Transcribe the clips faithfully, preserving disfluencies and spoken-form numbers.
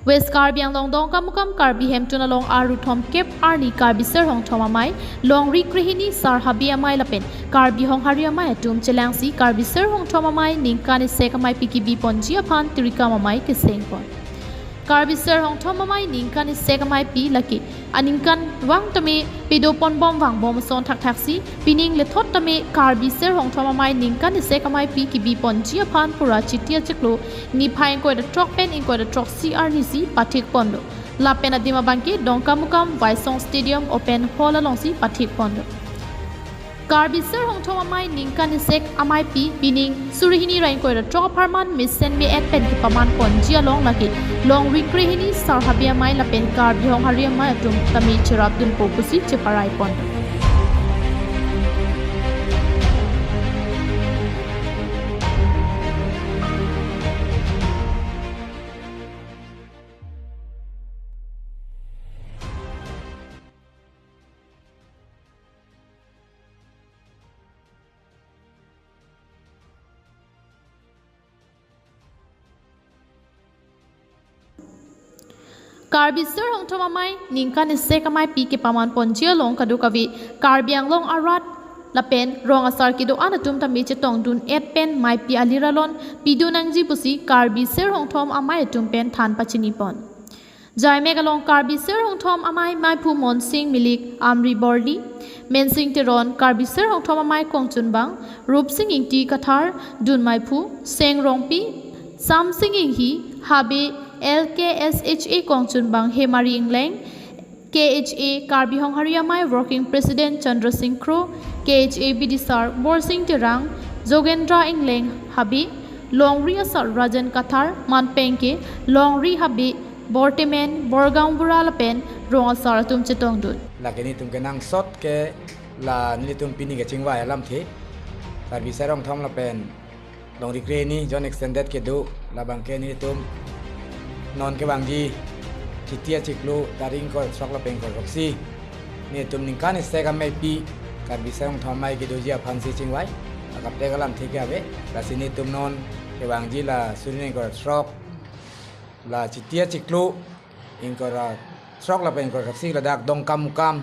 West Karbi Anglong Dongkamukam Karbi Hemtun along arni thomkep arni Karbi Ser Hongthom Amei, Longri Krehini Sar Habe Amei lapen Karbi Honghari Amei atum chelangsi Karbi Ser Hongthom Amei ningkan isi ameipi kebi ponji aphan tirikam amei keseng pon. Karbi Ser Hongthom Amei ningkan isi ameipi lake aningkanvang tame pedo ponbom vangbom ason thakthaksi, pining lethot tame Karbi Ser Hongthom Amei ningkan isi ameipi kebi ponji aphan pura Chiti achiklo niphai ingkoi ra throk pen ingkoi ra throksi arnisi pathik ponlo. Lapen adim abangke Dongkamukam Waisong Stadium Open Hall alongsi pathik ponlo. Karbi Ser Hongthom Amei ningkan isi ameipi pining suri hini ra ingkoi ra throk apharman mesen me-et pen kepaman ponji along lake Longri Krehini Sar Habe Amei lapen Karbi Honghari Amei atum tame cherapdunpo pusi cheparai pon. Karbi Ser Hongthom Amei ningkan isi ameipi kepaman ponji along kadokave Karbi Anglong arat lapen rong asar kedo-an atum tame chetongdun-et pen meipi alir alon pidun nangji pusi Karbi Ser Hongthom Amei atum pen than pachini pon. Jaimek along Karbi Ser Hongthom Amei meiphu Monsing Milik, Amri Borli, Mensing Teron, Karbi Ser Hongthom Amei kongchunbang Rupsing Ingti Kathar, dun meiphu Seng Rongpi, Samsing Inghi, Habe L K S H A kongchunbang Hemari Ingleng, K H A Karbi Honghari Amei Working President Chandra Sing Kro, K H A bidisar Borsing Terang, Jogendra Ingleng Habe, Longri asar Rajan Kathar, manpeng ke Longri Habe, Bortemen, Borgaonbura lapen rong asar atum chetongdun. Lake nelitum kenangsot ke la nelitum pini kachingvai alamthe Karbi Ser Hongthom lapen Longri Krehini Zone Extended kedo, labangke nelitum non kevangji Chiti achiklo tarik ingkoi ra throk lapen ingkoi ra throksi, nelitum ningkan isi ameipi Karbi Ser Hongthom Amei kedoji aphansi chingvai akaprek alamthe ke ave. Lasi nelitum non kevangji la suri hini ingkoi ra throk, la Chiti achiklo ingkoi ra throk lapen ingkoi ra throksi ladak Dongkamukam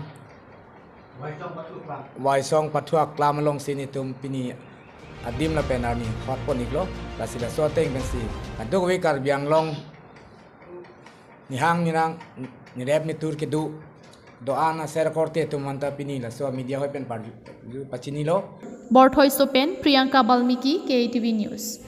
Waisong Pathu Aklam alongsi nelitum pini adim lapen arni hot pon-iklo. Lasi laso ateng pensi kadokave Karbi Anglong nihang nirang, nirep nitur kedo do-an aser akorte atum aphanta pini laso media hoi pen parju pachinilo. Borthoiso pen Priyanka Balmiki, K T V News.